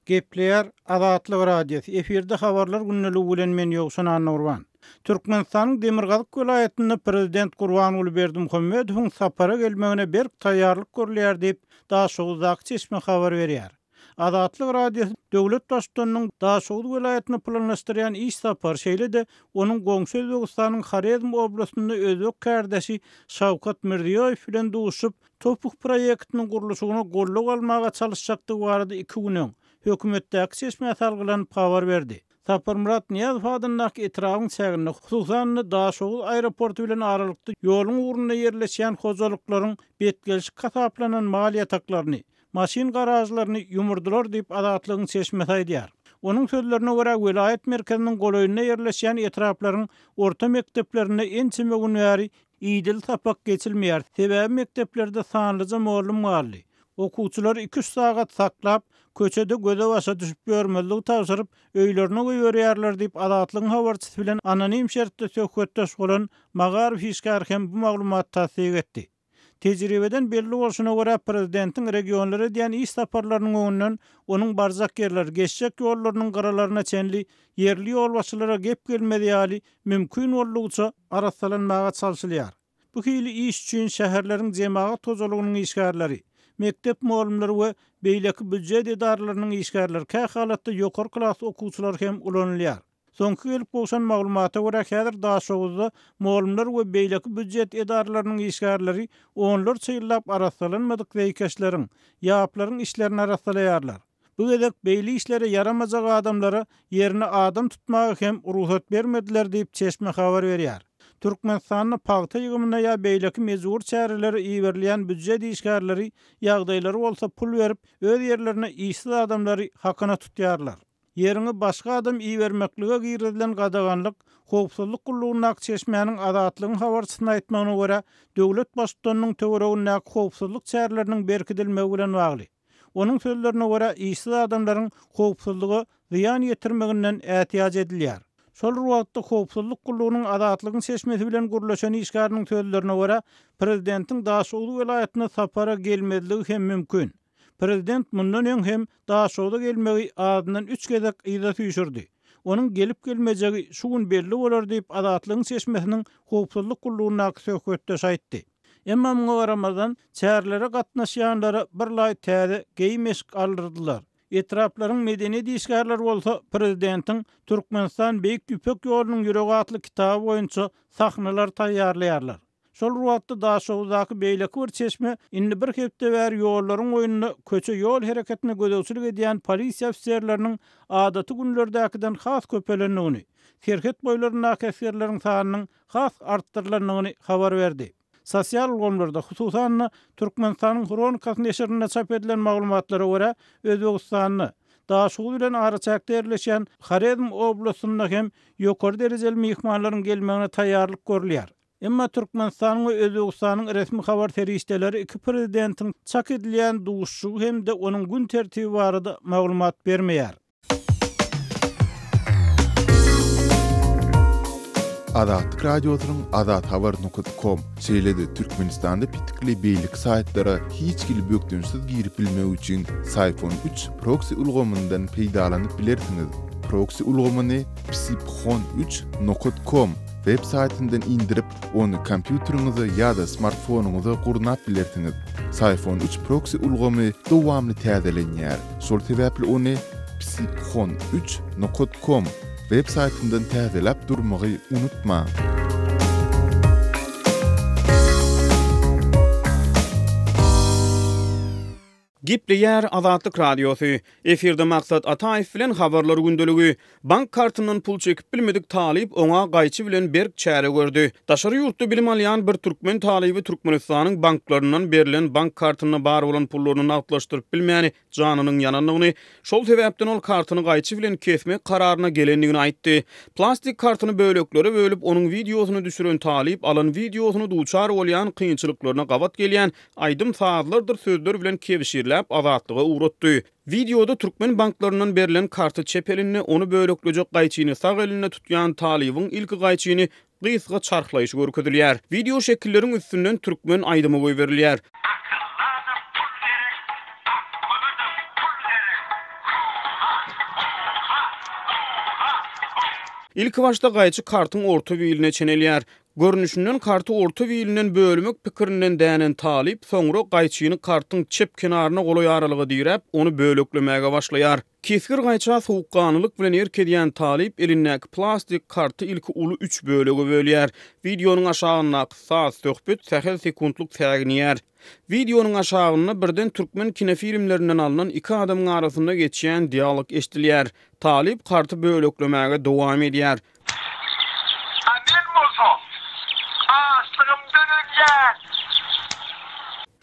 Gepleýär Azatlyk Radiosy, efirde Habarlar gündeligi bilen men Ýowşan Annagurban. Türkmenistanyň demirgazyk welaýatynda prezident Gurbanguly Berdimuhamedowyň sapara gelmegine berk taýýarlyk görülýär diýip, Daşoguzdaky çeşme habar berýär. Azatlyk Radiosy döwlet Baştutanynyň Daşoguz welaýatyna planlaşdyrýan iş sapary, şeýle-de onuň goňşy Özbegistanyň Horezm oblastynda özbek kärdeşi Şawkat Mirziýoýew bilen duşuşyp, TOPH proýektiniň gurluşygyna goldaw almaga çalyşjakdygy barada iki gün öň, hökümetdäki çeşmä salgylanyp habar berdi. Saparmyrat Nyýazow adyndaky etrabyň çäginde, hususan-da, Daşoguz aeroporty bilen aralykda ýoluň ugrunda ýerleşýän hojalyklaryň betgelşik hasaplanan mal ýataklaryny, maşyn garažlaryny ýumurdylar diýip, Azatlygyň çeşmesi aýdýar. Onuň sözlerine görä, welaýat merkeziniň golaýynda ýerleşýän etraplaryň orta mekdeplerinde ençeme gün bäri Idili sapak geçilmeýär, sebäbi mekdeplerde sanlyja mollum galdy. Okuwçylary iki-üç sagat saklap, köçede göze-başa düşüp ýörmezligi tabşyryp, öýlerine goýberýärler diýip, Azatlygyň habarçysy bilen anonim şertde söhbetdeş bolan magaryf işgäri hem bu maglumaty tassyk etdi. Tejribeden belli bolşuna görä, prezidentiň regionlara edýän iş saparlarynyň öňünden onuň barjak ýerleri, geçjek ýollarynyň gyralaryna çenli ýerli ýolbaşçylara gep gelmez ýaly mümkin boldugyça arassalanmaga çalşylýar. Bu hili iş üçin şäherleriň jemagat hojalygynyň işgärleri, mekdep mugallymlary we beýleki býujet edaralarynyň işgärleri, kähalatda ýokary klas okuwçylary hem ulanylýar. Soňky gelip gowşan maglumata görä, häzir Daşoguzda mugallymlar we beýleki býujet edaralarynyň işgärleri onlarça ýyllap arassalanmadyk zeýkeşleriň, ýaplaryň içlerini arassalaýarlar. Bu gezek beýle işlere ýaramajak adamlara ýerine adam tutmaga hem rugsat bermediler diýip, çeşme habar berýär. Türkmenistanda pagta ýygymyna ýa beýleki mejbury çärelere iberilýän býujet işgärleri ýagdaýlary bolsa pul berip, öz ýerlerine işsiz adamlary hakyna tutýarlar. Ýeriňe başga adam ibermeklige girizilen gadaganlyk, howpsuzlyk gullugyndaky çeşmäniň Azatlygyň habarçysyna aýtmagyna görä, döwlet baştutanynyň töweregindäki howpsuzlyk çäreleriniň berkidilmegi bilen bagly. Onuň sözlerine görä, işsiz adamlaryň howpsuzlyga zyýan ýetirmeginden ätiýaç edilýär. Şol bir wagtda, howpsuzlyk gullugynyň Azatlygyň çeşmesi bilen gürleşen işgäriniň sözlerine görä, prezidentiň Daşoguz welaýatyna sapara gelmezligi hem mümkin. Prezident mundan öň hem Daşogza gelmegi azyndan üç gezek yza süýşürdi. Onuň gelip-gelmejegi şu gün belli bolar diýip, Azatlygyň çeşmesiniň howpsuzlyk gullugyndaky söhbetdeşi aýtdy. Emma muňa garamazdan, çärelere gatnaşýanlara bir laý täze geýim-eşik aldyrdylar. Etraplaryň medeniýet işgärleri bolsa prezidentiň Türkmenistan Beýik Ýüpek ýolunyň ýüregi atly kitaby boýunça sahnalar taýýarlaýarlar. Şol bir wagtda Daşoguzdaky beýleki bir çeşme indi bir hepde bäri ýollaryň boýunda köçe-ýol hereketine gözegçilik edýän polisiýa ofiserleriniň adaty günlerdäkiden has köpelendigini, serhet boýlaryndaky esgerleriň sanynyň has artdyrylandygyny habar berdi. Sosial ulgamlarda, hususan-da, Türkmenistanyň Hronikasy neşirinde çap edilen maglumatlara görä, Özbegistanda, Daşoguz bilen araçäkde ýerleşýän Horezm oblastynda hem ýokary derejeli myhmanlaryň gelmegine taýýarlyk görülýär. Emma Türkmenistanyň we Özbegistanyň resmi habar serişdeleri iki prezidentiň çak edilýän duşuşygy hem-de onuň gün tertibi barada maglumat bermeýär. Azatlyk Radiosynyň azathabar nokat kom, şeýle-de Türkmenistanda petikli beýleki saýtlara hiç hili bökdençsiz girip bilmek üçin Syphon üç proksi ulgamyndan peýdalanyp bilersiňiz. Proksi ulgamyny psiphon üç nokat kom web saýtyndan indirip, Ony kompýuteriňize ýa-da smartfonyňyza gurnap bilersiňiz. Syphon üç proksi ulgamy dowamly täzelenýär. Şol sebäpli ony psiphon üç nokat kom web saýtyndan täzeläp durmagy unutmaň. Gepleýär Azatlyk Radiosy. Efirde Maksat Ataýew bilen Habarlar gündeligi. Bank kartyndan pul çekip bilmedik talyp oňa gaýçy bilen berk çäre gördi. Daşary ýurtda bilim alýan bir türkmen talyby Türkmenistanyň banklaryndan berlen bank kartynda bar bolan pullaryny nagtlaşdyryp bilmäni janynyň ýanandygyny, şol sebäpden ol kartyny gaýçy bilen kesmek kararyna gelendigini aýtdy. Plastik kartyny böleklere bölüp, onuň wideosyny düşüren talyp alan wideosyny duçar bolýan kynçylyklaryna gabat gelýän aýdym-sazlardyr sözler bilen kebşirläp Azatlyga ugratdy. Wideoda türkmen banklaryndan berlen karty çep elinde, ony böleklejek gaýçyny sag elinde tutýan talybyň ilki gaýçyny gysga çarhlaýşy görkezilýär. Wideo şekilleriň üstünden türkmen aýdymy goýberilýär. Akylly adam pul gerek, akmaga-da pul gerek. Ilkibaşda gaýçy kartyň orta biline çenelýär. Görnüşinden karty orta bilinden bölmek pikirinden dänen talyp soňra gaýçyny kartyň çep kenaryna golaý aralyga diräp, ony böleklemäge başlaýar. Kesgir gaýça sowukganlylyk bilen erk edýän talyp elindäki plastik karty ilki uly üç bölege bölýär. Wideonyň aşagyndaky saz, söhbet sähel sekuntlyk säginýär. Wideonyň aşagynda birden türkmen kinofilmlerinden alnan iki adamyň arasynda geçýän dialog eşidilýär. Talyp karty böleklemäge dowam edýär. A men bolsa açlygymdan ölýän.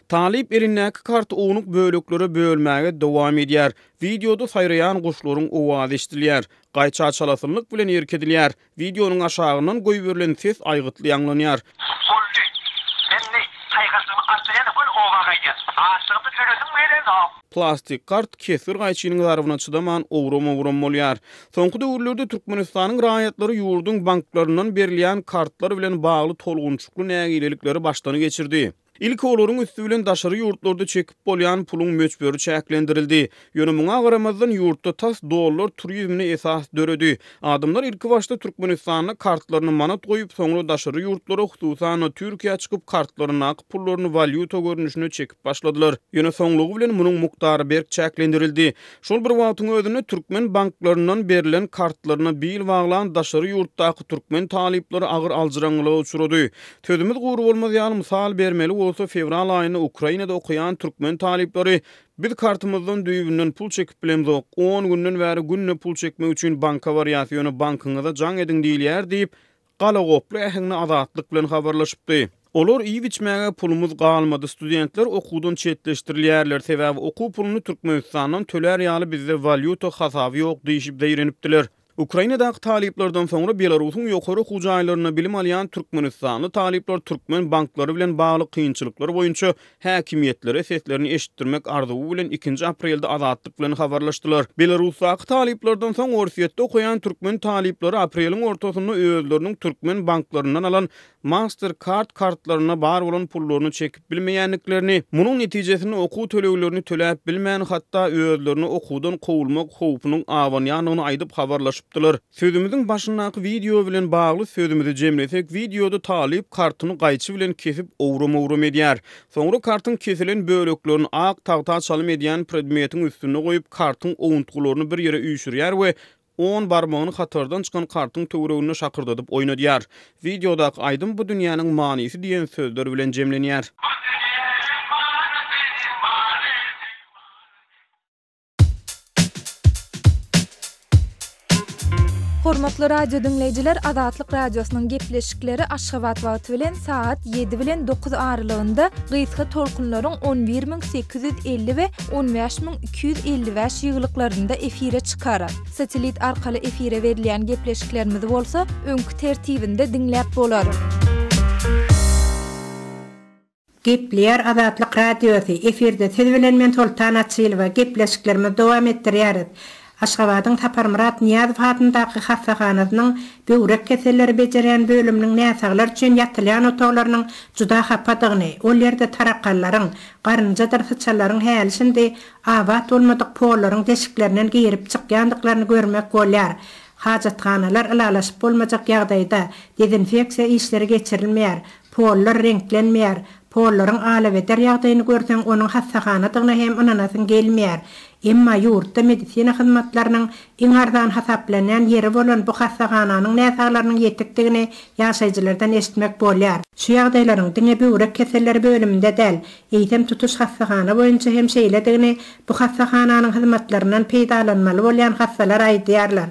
Talyp elindäki karty ownuk böleklere bölmäge dowam edýär. Wideoda saýraýan guşlaryň owazy eşidilýär. Gaýça çalasynlyk bilen erk edilýär. Wideonyň aşagyndan goýberilen ses aýgytly ýaňlanýar. Boldy. Indi paýhaslygymy artdyrýan-da göni oba gaýdýan. Açlygymdan ölesim gelenok. Plastik kart kesgir gaýçynyň zarbyna çydaman owram-owram bolýar. Soňky döwürlerde Türkmenistanyň raýatlary ýurduň banklaryndan berilýän kartlar bilen bagly tolgunçykly nägilelikleri başdan geçirdi. Ilki olaryň üsti bilen daşary ýurtlarda çekip bolýan puluň möçberi çäklendirildi. Ýöne muňa garamazdan ýurtda tas dollar turizmine esas döredi. Adamlar ilkibaşda Türkmenistanda kartlaryny manat goýup, soňra daşary ýurtlara, hususan-da Türkiýä çykyp kartlaryndaky pullaryny walýuta görnüşinde çekip başladylar. Ýöne soňlugy bilen munuň mukdary berk çäklendirildi. Şol bir wagtyň özünde türkmen banklaryndan berlen kartlaryna bil baglan daşary ýurtdaky türkmen talyplary agyr aljyraňňylyga uçrady. Sözümiz gury bolmaz ýaly mysal bermeli bolsa, fewral aýynda Ukrainada okaýan türkmen talyplary Biz kartymyzdan düýbünden pul çekip bilemzok, on günden bäri günde pul çekmek üçin banka barýas, ýöne bankyňyza jaň ediň diýilýär diýip, galagoply äheňde Azatlyk bilen habarlaşypdy. Olar iýip-içmäge pulumyz galmady, studentler okuwdan çetleşdirilýärler, sebäbi okuw puluny Türkmenistandan tölär ýaly bizde walýuta hasaby ýok diýşip zeýrenipdiler. Ukrainadaky talyplardan soňra Belarusyň ýokary okuw jaýlarynda bilim alýan türkmenistanly talyplar türkmen banklary bilen bagly kynçylyklar boýunça häkimiýetlere seslerini eşitdirmek arzuwy bilen ikinji aprelde Azatlyk bilen habarlaşdylar. Belarusdaky talyplardan soň Orsýetde okaýan türkmen talyplary apreliň ortasynda özleriniň türkmen banklaryndan alan Mastercard kartlarynda bar bolan pullaryny çekip bilmeýändiklerini, munuň netijesinde okuw töleglerini töläp bilmän, hatda özlerine okuwdan kowulmak howpunyň abanýandygyny aýdyp habarlaşypdylar. Sözümiziň başyndaky wideo bilen bagly sözümizi jemlesek, wideoda talyp kartyny gaýçy bilen kesip owram-owram edýär. Soňra kartyň kesilen böleklerini ak tagta çalym edýän predmetiň üstünde goýup, kartyň owuntgylaryny bir ýere üýşürýär we On barmagyny hatardan çykan kartyň töwereginde şakyrdadyp oýnadýar. Wideodaky aýdym Bu dünýäniň manysy diýen sözler bilen jemlenýär. Bu dünýäniň manysy, manysy, Hormatly radio diňleýjiler Azatlyk Radiosynyň gepleşikleri Aşgabat wagty bilen sagat ýedi bilen dokuz aralygynda gysga tolkunlaryň 11850 we 15255 ýygylyklarynda efire çykar. Satellit arkaly efire berilýän gepleşiklerimizi bolsa öňki tertibinde diňläp bolar. Gepleýär Azatlyk Radiosy, efirde siz bilen men Soltan Açylowa, gepleşiklerimizi dowam etdirýäris. Aşgabadyň Saparmyrat Nyýazow adyndaky hassahanasynyň böwrek keselleri bejerýän bölüminiň näsaglar üçin ýatylýan otaglarynyň juda hapadygyny, ol ýerde tarakanlaryň, garynjadyr syçanlaryň häli-şindi abat bolmadyk pollaryň deşiklerinden girip çykýandyklaryny görmek bolýar. Hajathanalar ylalaşyp bolmajak ýagdaýda, dezinfeksiýa işleri geçirilmeýär, pollar reňklenmeýär, Pollaryň alabeder ýagdaýyny görseň onuň hassahanadygyna hem ynanasyň gelmeýär. Emma ýurtda medisina hyzmatlarynyň iň arzan hasaplanýan ýeri bolan bu hassahananyň näsaglarynyň ýetikdigini ýaşaýjylardan eşitmek bolýar. Şu ýagdaýlaryň diňe böwrek keselleri bölüminde däl, eýsem tutuş hassahana boýunça hem şeýledigini bu hassahananyň hyzmatlaryndan peýdalanmaly bolýan hassalar aýdýarlar.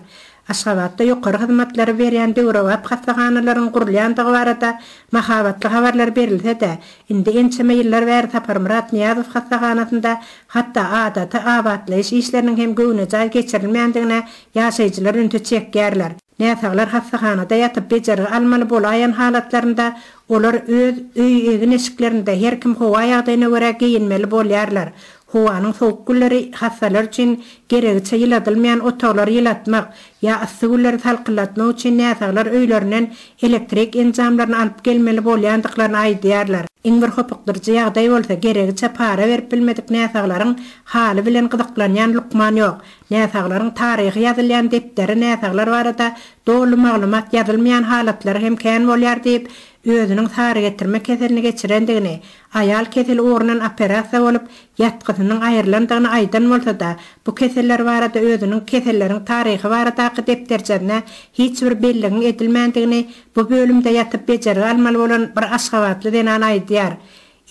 Aşgabatda ýokary hyzmatlary berýän döwrebap hassahanalaryň gurulýandygy barada mahabatly habarlar berilse-de, indi ençeme ýyllar bäri Saparmyrat Nyýazow hassahanasynda hatda adaty abatlaýyş işleriniň hem göwnejaý geçirilmändigine ýaşaýjylar ünsi çekýärler. Näsaglar hassahanada ýatyp bejergi almaly bolaýan halatlarynda olar öz öý egin-eşiklerinde her kim howa ýagdaýyna görä geýinmeli bolýarlar. Howanyň sowuk günleri hassalar üçin geregiçe ýyladylmaýan otaglary ýylatmak ýa yssy günleri salkynlatmak üçin näsaglar öýlerinden elektrik enjamlaryny alyp gelmeli bolýandyklaryny aýdýarlar. Iň bir hopukdyryjy ýagdaý bolsa geregiçe para berip bilmedik näsaglaryň haly bilen gyzyklanýan lukman ýok. Näsaglaryň taryhy ýazylýan depdere näsaglar barada doly maglumat ýazylmaýan halatlary hem kän bolýar diýip, özüniň sarygetirme keselini geçirendigini, aýal keseli ugrundan operasiýa bolup, ýatgysynyň aýrylandygyny aýdan bolsa-da, bu keseller barada özüniň keselleriň taryhy baradaky depderçesine hiç bir belligiň edilmändigini bu bölümde ýatyp bejergi almaly bolan bir aşgabatly zenan aýdýar.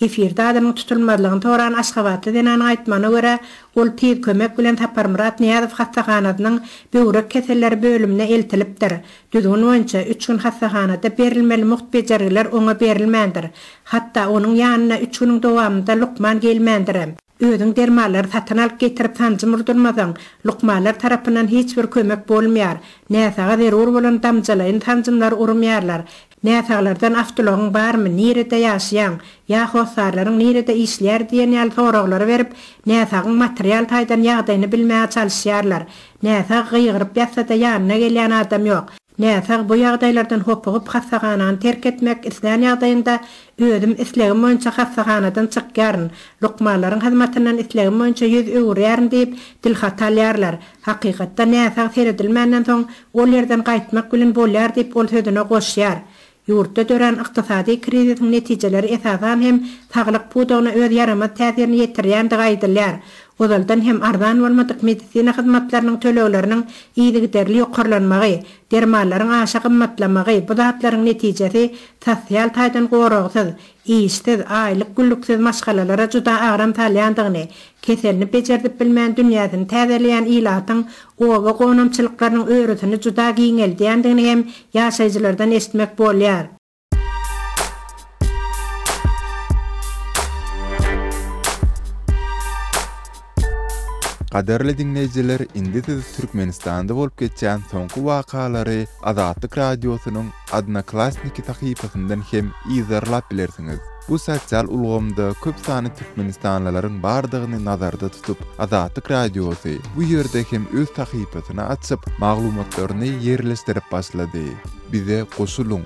Efirde adynyň tutulmazlygyny soran aşgabatly zenanyň aýtmagyna görä, ol Tiz kömek bilen Saparmyrat Nyýazow hassahanasynyň böwrek keselleri bölümine eltilipdir. Düzgün boýunça, üç gün hassahanada berilmeli mugt bejergiler oňa berilmändir. Hatda onuň ýanyna üç günüň dowamynda lukman gelmändirem. Özüň dermanlary satyn alyp getirip sanjym urdurmasaň, lukmanlar tarapyndan hiç bir kömek bolmaýar. Näsaga zerur bolan damjalaýyn sanjymlary urmaýarlar. Näsaglardan awtoulagyň barmy, nirede ýaşaýaň, ýa hossarlaryň nirede işleýär diýen ýaly soraglary berip, näsagyň material taýdan ýagdaýyny bilmäge çalyşýarlar. Näsag gygyryp ýatsa-da ýanyna gelýän adam ýok. Näsag bu ýagdaýlardan hopugyp hassahanany terk etmek islän ýagdaýynda özüm islegim boýunça hassahanadan çykýaryn, lukmanlaryň hyzmatyndan islegim boýunça ýüz öwürýärin diýip dilhaty alýarlar. Hakykatda näsag seredilmänden soň ol ýerden gaýtmak bilen bolýar diýip ol sözüne goşýar. Ýurtda dörän ykdysady krizisiň netijeleri esasan hem saglyk pudagyna öz ýaramaz täsirini ýetirýändigi aýdylýar. Ozaldan hem arzan bolmadyk medisina hyzmatlarynyň tölegleriniň yzygiderli ýokarlanmagy, dermanlaryň aşa gymmatlamagy bu zatlaryň netijesi sosial taýdan goragsyz, işsiz, aýlyk-günlüksiz maşgalalara juda agram salýandygyny, keselini bejerdip bilmän dünýäsini täzeleýän ilatyň oba gonamçylyklarynyň örüsini juda giňeldýändigini hem ýaşaýjylardan eşitmek bolýar. Gadyrly diňleýjiler indi siz Türkmenistanda bolup geçýän soňky wakalary Azatlyk Radiosynyň Odnoklassniki sahypasyndan hem yzarlap bilersiňiz. Bu sosial ulgamda köp sanly türkmenistanlylaryň bardygyny nazarda tutup, Azatlyk Radiosy bu ýerde hem öz sahypasyny açyp, maglumatlaryny ýerleşdirip başlady. Bize goşulyň!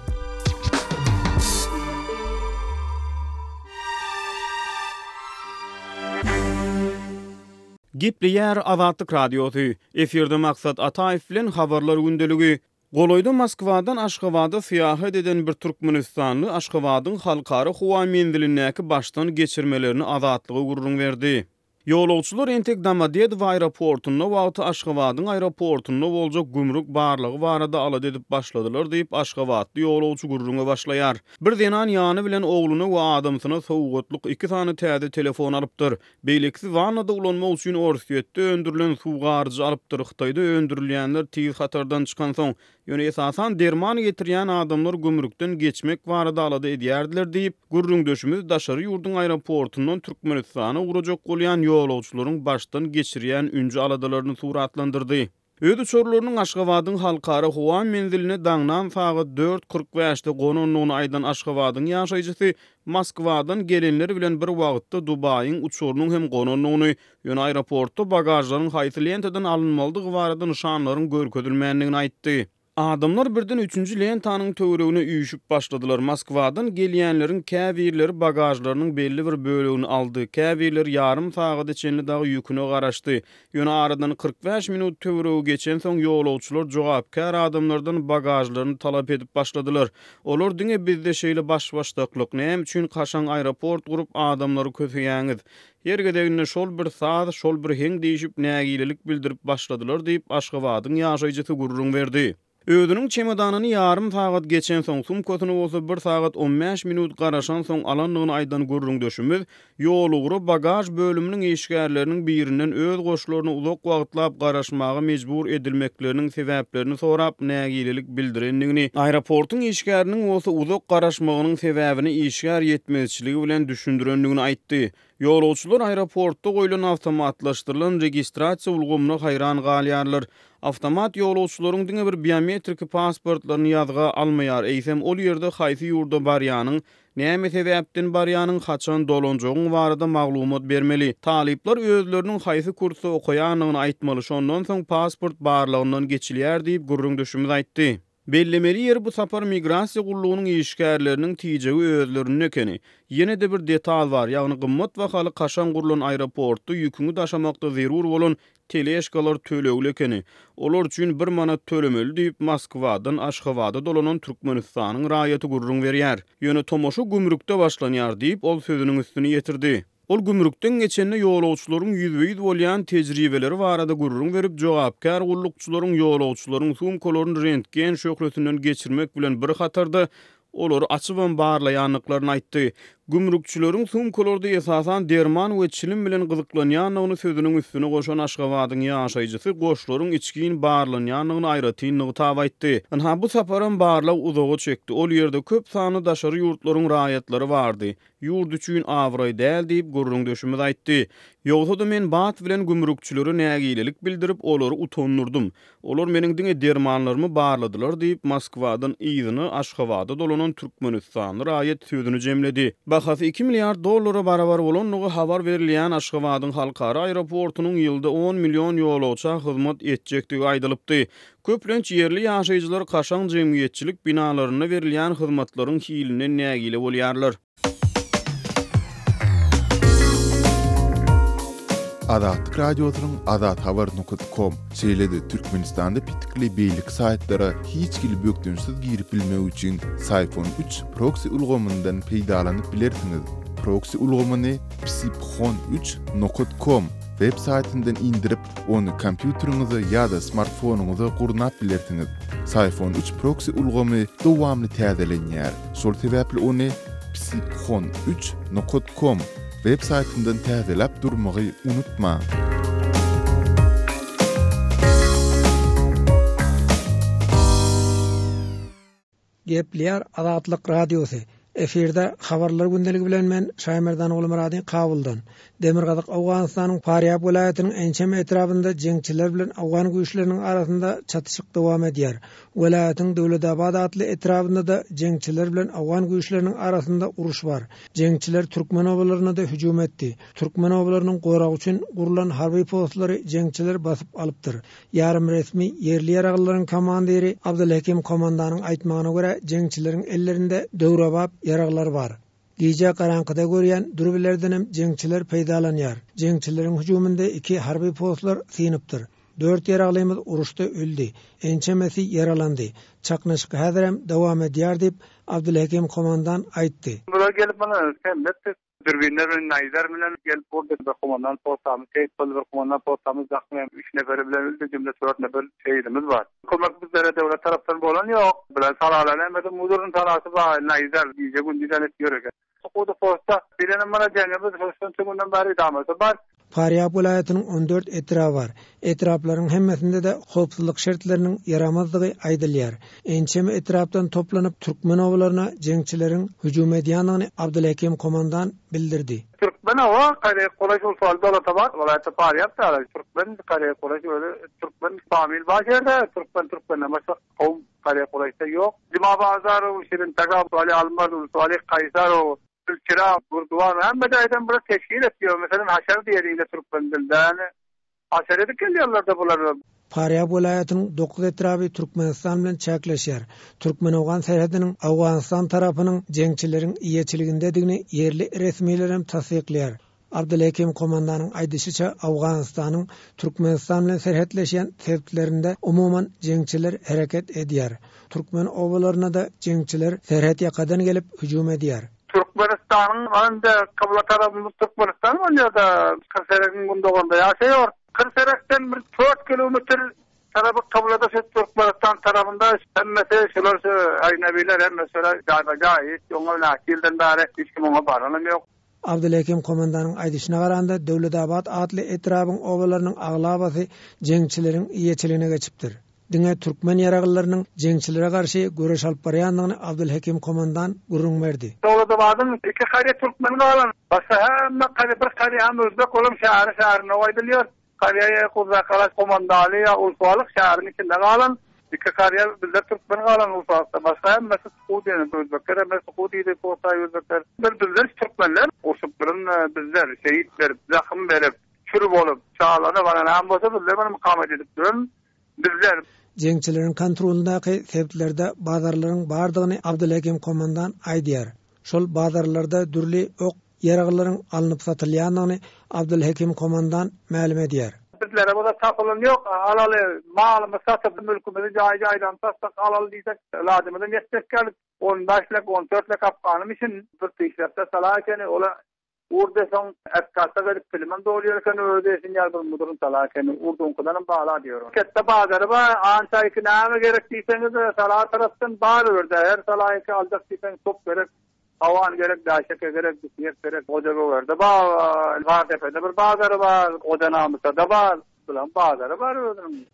Gepleýär Azatlyk Radiosy, Efirde Maksat Ataýew bilen Habarlar gündeligi. Golaýda Moskwadan Aşgabada syýahat eden bir türkmenistanly Aşgabadyň halkara howa menzilindäki başdan geçirmelerini Azatlyga gürrüň berdi. Ýolagçylar entek Domodedowo aeroportunda wagty Aşgabadyň aeroportunda boljak gümrük barlagy barada alada edip başladylar diýip, aşgabatly ýolagçy gürrüňe başlaýar. Bir zenan ýany bilen ogluna we adamsyna sowgatlyk iki sany täze telefon alypdyr. Beýlekisi wannada ulanmak üçin Orsýetde öndürilen suw garyjy alypdyr, Hytaýda öndürilýänler tiz hatardan çykansoň, ýöne esasan derman getirýän adamlar gümrükden geçmek barada alada edýärdiler diýip, gürrüňdeşimiz daşary ýurduň aeroportundan Türkmenistana ugrajak bolýan ýolagçylaryň başdan geçirýän ünji-aladalaryny suratlandyrdy. Öz uçarlarynyň Aşgabadyň Halkara howa menziline daňdan sagat dört 45-de gonandygyny aýdan Aşgabadyň ýaşaýjysy Moskwadan gelenler bilen bir wagtda Dubaýyň uçarynyň hem gonandygyny, ýöne aeroportda bagažlaryň haýsy lentadan alynmalydygy barada nyşanlaryň görkezilmändigini aýtdy. Adamlar birden üçünji lentanyň töweregine üýşüp başladylar. Moskwadan gelýänleriň käbirleri bagažlarynyň belli bir bölegini aldy, käbirleri ýarym sagada çenli dagy ýüküne garaşdy. Ýöne aradan 45 minut töweregi geçensoň, ýolagçylar jogapkär adamlardan bagažlaryny talap edip başladylar. Olar diňe bizde şeýle baş-başdaklyk, näme üçin kaşaň aeroport gurup adamlary köseýäňiz? Her gezeginde şol bir saz, şol bir heň diýşip nägilelik bildirip başladylar diýip, Aşgabadyň ýaşaýjysy gürrüň berdi. Özüniň çemodanyny ýarym sagat geçensoň, sumkasyny bolsa bir sagat on bäş minut garaşansoň alandygyny aýdan gürrüňdeşimiz, ýolugra bagaž bölüminiň işgärleriniň birinden öz goşlaryna uzak wagtlap garaşmaga mejbur edilmekleriniň sebäplerini sorap nägilelik bildirendigini, aeroportuň işgäriniň bolsa uzak garaşmagynyň sebäbini işgär ýetmezçiligi bilen düşündirendigini aýtdy. Ýolagçylar aeroportda goýlan awtomatlaşdyrylan registrasiýa ulgamyna haýran galýarlar. Awtomat ýolagçylaryň diňe bir biometriki pasportlaryny ýazga almaýar, eýsem ol ýerde haýsy ýurda barýanyň, näme sebäpden barýanyň, haçan dolanjagyň barada maglumat bermeli. Talyplar özleriniň haýsy kursda okaýandygyny aýtmaly, şondan soň pasport barlagyndan geçilýär diýip, gürrüňdeşimiz aýtdy. Bellemeli ýeri bu sapar migrasiýa gullugynyň işgärleriniň tijegi özlerinde ekeni. Ýene-de bir detal bar, ýagny gymmat bahaly kaşaň gurlan aeroportda ýüküňi daşamakda zerur bolan teležkalar tölegli ekeni. Olar üçin bir manat tölemeli diýip, Moskwadan Aşgabada dolanan Türkmenistanyň raýaty gürrüň berýär. Ýöne tomaşa gümrükde başlanýar diýip, ol sözüniň üstüni ýetirdi. Ol gümrükden geçende ýolagçylaryň ýüzbe-ýüz bolýan tejribeleri barada gürrüň berip, jogapkär gullukçylaryň ýolagçylaryň sumkalaryny rentgen şöhlesinden geçirmek bilen bir hatarda, olary açybam barlaýandyklaryny aýtdy. Gümrükçileriň sumkalarda esasan derman we çilim bilen gyzyklanýandygyny sözüniň üstüne goşan Aşgabadyň ýaşaýjysy goşlaryň içgin barlanýandygyny aýratyn nygtap aýtdy. Ynha, bu saparam barlag uzaga çekdi. Ol ýerde köp sanly daşary ýurtlaryň raýatlary bardy. Ýurt üçin abraý däl diýip, gürrüňdeşimiz aýtdy. Ýogsa-da men bat bilen gümrükçilere nägilelik bildirip, olary utandyrdym. Olar meniň diňe dermanlarymy barladylar diýip, Moskwadan yzyna Aşgabada dolanan türkmenistanly raýat sözüni jemledi. Bahasy iki milliard dollara barabar bolandygy habar berilýän Aşgabadyň halkara aeroportunyň ýylda on million ýolagça hyzmat etjekdigi aýdylypdy. Köplenç ýerli ýaşaýjylar kaşaň jemgyýetçilik binalarynda berilýän hyzmatlaryň hilinden nägile bolýarlar. Azatlyk Radiosynyň azathabar nokat kom, şeýle-de Türkmenistanda petikli beýleki saýtlara hiç hili bökdençsiz girip bilmek üçin Syphon üç proksi ulgamyndan peýdalanyp bilersiňiz. Proksi ulgamyny psiphon üç nokat kom web saýtyndan indirip, Ony kompýuteriňize ýa-da smartfonyňyza gurnap bilersiňiz. Syphon üç proksi ulgamy dowamly täzelenýär. Şol sebäpli ony psiphon üç nokat kom web saýtyndan täzeläp durmagy unutmaň. Gepleýär Azatlyk Radiosy, Efirde Habarlar gündeligi bilen men Şaýmerdan Gulmyrady Kabuldan. Demirgazyk Owganystanyň Farýab welaýatynyň ençeme etrabynda jeňçiler bilen owgan güýçleriniň arasynda çatyşyk dowam edýär. Welaýatyň Döwletabad atly etrabynda-da jeňçiler bilen owgan güýçleriniň arasynda uruş bar. Jeňçiler türkmen obalaryna-da hüjüm etdi. Türkmen obalarynyň goragy üçin gurlan harby postlary jeňçiler basyp alypdyr. Ýarym resmi ýerli ýaraglylaryň komandiri Abdylhekim komandanyň aýtmagyna görä, jeňçileriň ellerinde döwrebap ýaraglar bar. Gije garaňkyda görýän dürbilerdenem jeňçiler peýdalanýar. Jeňçileriň hüjüminde iki harby postlar synypdyr. Dört ýaraglymyz uruşda öldi, ençemesi ýaralandy. Çaknyşyk häzirem dowam edýär diýip, Abdylhekim komandan aýtdy. Bular gelip mana hemmesi Dürbinler bilen, naýzar bilen gelip urdy. Bir kumandan postamyz şehit boldy, bir kumandan postamyz dakyň üç neferi bilen öldi, jümle dört nefer şehidimiz bar. Kömek bizlere döwlet tarapdan bolan ýok. Bular salalar hemmesi muzuryn salasy bar, naýzar gije-gündiz alyp ýör eken. Sukudy posta bilenem mana jeňimiz şonça günden bäri damaty bar. Farýab welaýatynyň on dört etraby bar. Etraplaryň hemmesinde-de howpsuzlyk şertleriniň ýaramazdygy aýdylýar. Ençeme etrapdan toplanyp, türkmen obalaryna jeňçileriň hüjüm edýändigini Abdylhekim komandan bildirdi. Türkmen oba Kareý Kulaş Ulsualy Dowlatabat welaýaty Farýab däl türkmen Kareý Kulaş özi türkmen famil bar şerde türkmen türkmenden başga kowum Kareý Kulaşda ýok. Jumabazar Şirin Taga Wali Almaz Ulsualy Kaýsar Gülçira, Gurduwan hemme jaýdan bular teşkil etýär. Meselem, haşar diýeliňde türkmen dilinde. Ýani haşar edip gelýärler-de bular. Farýab welaýatynyň dokuz etraby Türkmenistan bilen çäkleşýär. Türkmen-owgan serhediniň Owganystan tarapynyň jeňçileriň eýeçiligindedigini ýerli resmilerem tassyklaýar. Abdylhekim komandanyň aýdyşyça, Owganystanyň Türkmenistan bilen serhetleşýän sebitlerinde umuman jeňçiler hereket edýär. Türkmen obalaryna-da jeňçiler serhet ýakadan gelip hüjüm edýär. Türkmenistanyň indi kybla tarapymyz Türkmenistan bolýar-da, Kyrseregiň gündogarynda ýaşaýar. Kyrserekden bir dört kilometr tarapy kyblada şu Türkmenistan tarapynda hemmesi şular şu ajnabiler hemmesi şolar jaýba-jaý hiç oňa näçe ýyldan bäri hiç kim oňa baranam ýok. Abdylhekim komandanyň aýdyşyna garanda, Döwletabat atly etrabyň obalarynyň aglabasy jeňçileriň eýeçiligine geçipdir. Diňe türkmen ýaraglylarynyň jeňçilere garşy göreş alyp barýandygyny Abdylhekim komandan gürrüň berdi. Dowlatabadyň iki karýa türkmen galan. Başga hemme karýa bir karýa hem özbek olam şäheri şäherinde aýdylýar. Karýa Guzakala komandaly ýa Ulsualyk şäheriň içinde galan. Iki karýa bizler türkmen galan Ulsualykda. Başga hemmesi suku diýen özbekler hemme suku diýdi Kosay özbekler. Bir bizler türkmenler urşup duran bizler şehit berip zakym berip çür bolup çagalaryna bana näme bolsa bizler muny mukamet edip duran bizler. Jeňçileriň kontrolyndaky sebitlerde bazarlaryň bardygyny Abdylhekim komandan aýdýar. Şol bazarlarda dürli ok ýaraglaryň alnyp satylýandygyny Abdylhekim komandan mälim edýär. Bizlere bolsa tapylan ýok, alaly, malymyzy satyp, mülkümizi jaý-jaýdan satsak alaly diýsek, ilajymyzam ýetjek däl. On bäş lek, on dört lek afganym üçin bir pişrekde sala ekeni, ola Urdy soň ätkasak edip pilimem dolýar eken özi esin ýaly bir muduryn sala ekeni urduňkydanam bala diýer. Ketde bazary bar ança iki näme gerek diýseňiz sala tarapdan bar o ýerde her sala iki aljak diýseň top gerek hawan gerek daşeke gerek bisiýek gerek goja gögerde bar Gardepede bir bazary bar goja namysada bar bulaň bazary bar özüniň.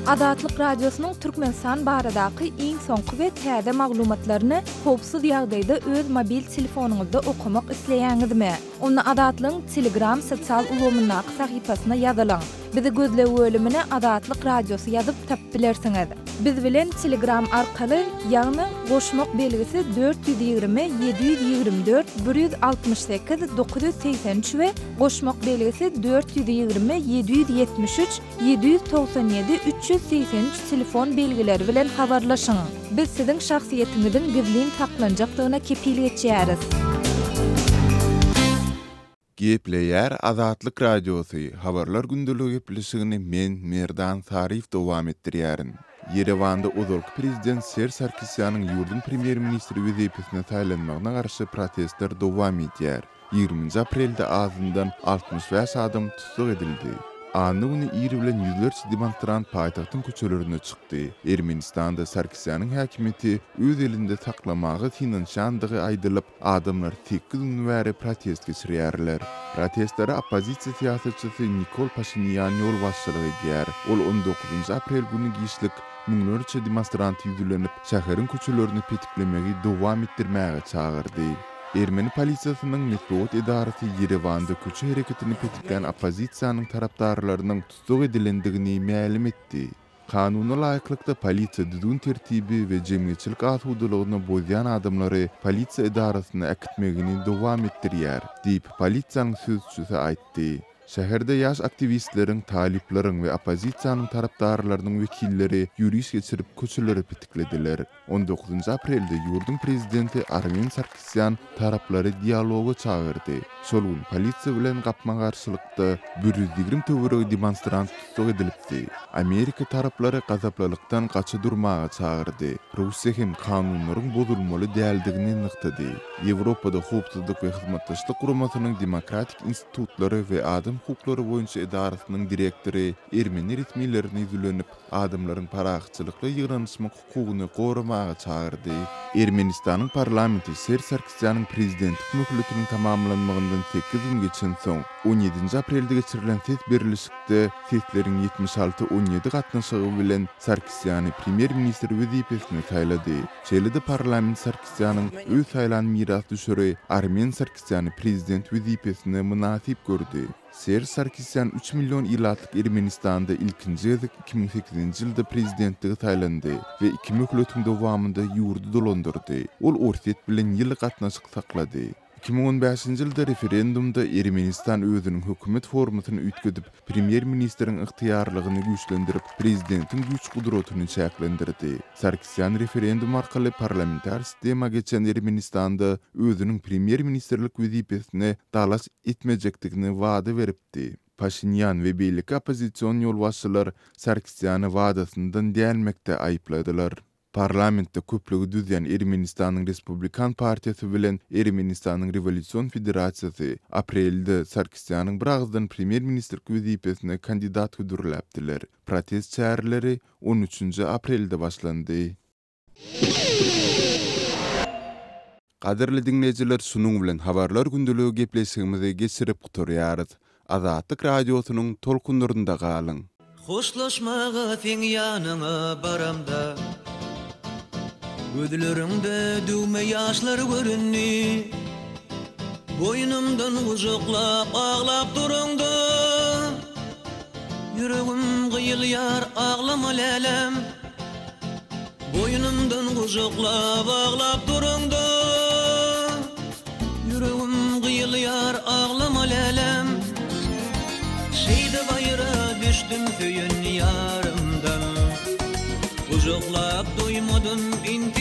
Azatlyk Radiosynyň Türkmenistan baradaky iň soňky we täze maglumatlaryny howpsuz ýagdaýda öz mobil telefonyňyzda okamak isleýäňizmi? Onda Azatlygyň Telegram sosial ulgamyndaky sahypasyna ýazylyň. Bizi gözleg bölümine Azatlyk Radiosy ýazyp tapyp bilersiňiz. Biz bilen Telegram arkaly, ýagny goşmak belgisi 420 724 168 983 we goşmak belgisi 420 773 797 383 telefon belgileri bilen habarlaşyň. Biz siziň şahsyýetiňiziň gizlin saklanjakdygyna kepil geçýäris. Gepleýär Azatlyk Radiosy, Habarlar gündeligi gepleşigini men, Merdan Saryýew dowam etdirýärin. Ýerewanda ozalky prezident Serž Sarkisýanyň ýurduň premýer-ministri wezipesine saýlanmagyna garşy protestler dowam edýär. Ýigriminji aprelde azyndan 65 adam tussag edildi. Anna güni ir bilen ýüzlerçe demonstrant paýtagtyň köçelerine çykdy. Ermenistanda Sarkisýanyň häkimiýeti öz elinde saklamaga synanyşýandygy aýdylyp, Adamlar sekiz gün bäri protest geçirýärler. Protestlere oppozisiýa syýasatçysy Nikol Paşinýan ýolbaşçylyk edýär. Ol on dokuzynjy aprel güni giçlik müňlerçe demonstranta ýüzlenip, şäheriň köçelerini petiklemegi dowam etdirmäge çagyrdy. Ermeni polisiýasynyň metbugat edarasy Ýerewanda köçe hereketini petiklän oppozisiýanyň tarapdarlarynyň tussag edilendigini mälim etdi. Kanuna laýyklykda, polisiýa düzgün-tertibi we jemgyýetçilik asudalygyny bozýan adamlary polisiýa edarasyna äkitmegini dowam etdirýär, diýip, polisiýanyň sözçüsi aýtdy. Şäherde ýaş aktiwistleriň, talyplaryň we oppozisiýanyň tarapdarlarynyň wekilleri ýöriş geçirip, köçeleri petiklediler. On dokuzynjy aprelde ýurduň prezidenti Armen Sarkisýan taraplary dialoga çagyrdy. Şol gün polisiýa bilen gapma-garşylykda 120 töweregi demonstrant tussag edilipdi. Amerika taraplary gazaplylykdan gaça durmaga çagyrdy. Russiýa hem kanunlaryň bozulmaly däldigini nygtady. Ýewropada Howpsuzlyk we Hyzmatdaşlyk Guramasynyň Demokratik institutlary we adam hukuklary boýunça edarasynyň direktory ermeni resmilerine ýüzlenip, adamlaryň parahatçylykly ýygnanyşmak hukugyny goramaga çagyrdy. Ermenistanyň parlamenti Serž Sarkisýanyň prezidentlik möhletiniň tamamlanmagyndan sekiz gün geçensoň, on ýedinji aprelde geçirilen ses berlişikde sesleriň 76, 17 gatnaşygy bilen Sarkisýany premýer-ministr wezipesine saýlady. Şeýle-de parlament Sarkisýanyň öz saýlan mirasdüşeri Armen Sarkisýany prezident wezipesine mynasyp gördi. Serž Sarkisýan üç million ilatlyk Ermenistanda ilkinji gezek 2008-nji ýylda prezidentlige saýlandy we iki möhletiň dowamynda ýurdy dolandyrdy. Ol Orsýet bilen ýyly gatnaşyk saklady. 2015-nji ýylda referendumda Ermenistan özüniň hökümet formasyny üýtgedip, premýer-ministriň ygtyýarlygyny güýçlendirip, prezidentiň güýç-gudratyny çäklendirdi. Sarkisýan referendum arkaly parlamentar sistema geçen Ermenistanda özüniň premýer-ministrlik wezipesine dalaş etmejekdigini wada beripdi. Paşinýan we beýleki oppozision ýolbaşçylar Sarkisýany wadasyndan dänmekde aýypladylar. Parlamentde köplügi düzýän Ermenistanyň Respublikan partiýasy bilen Ermenistanyň Rewolýusion federasiýasy aprelde Sarkisýanyň biragyzdan premýer-ministrlik wezipesine kandidat hödürläpdiler. Protest çäreleri on üçünji aprelde başlandy. Gadyrly diňleýjiler şunuň bilen Habarlar gündeligi gepleşigimizi geçirip gutarýarys. Azatlyk Radiosynyň tolkunlarynda galyň! Hoşlaşmaga seň ýanyňa baramda. Gözleriňde düwme ýaşlar göründi. Boýnumdan gujaklap aglap duraňda. Ýüregim gyýylýar aglama läläm. Boýnumdan gujaklap aglap duraňda. Ýüregim gyýylýar aglama läläm. Şeýdip aýra düşdüm söýen ýarymdan. Gujaklap doýmadym entek.